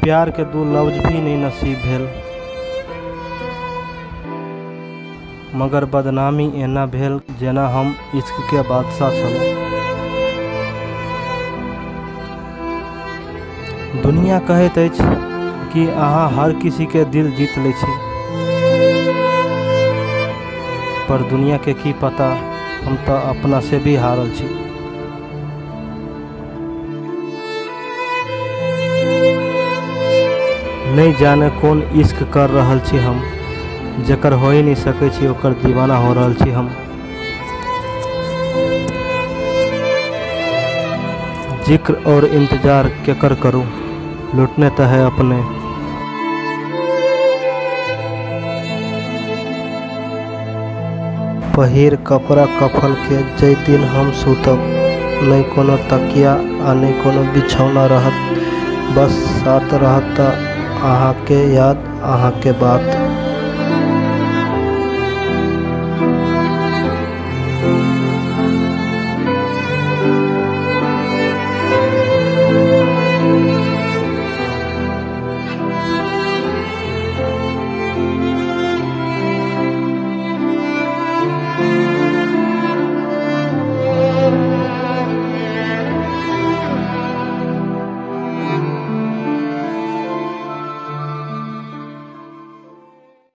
प्यार के दू लफ्ज भी नहि नसीब भेल, मगर बदनामी एना भेल जेना हम इश्क के बादशाह छलहुँ। दुनिया कहैत अछि कि अहाँ हर किसी के दिल जीत लै छी, पर दुनिया के की पता हम तऽ अपना से भी हारल छी। नहि जाने कोन इश्क कर रहल छी हम, जकर हो ही नहि सकै छी ओकर दीवाना हो रहल छी हम। जिक्र और इंतजार केकर करूं, लुटने तऽ है अपने। पहिर कपड़ा कफन के जाहि दिन हम सुतब, नहि कोनो तकिया आ नहि कोनो बिछौना रहत, बस साथ रहत अहाँके याद अहाँके बात।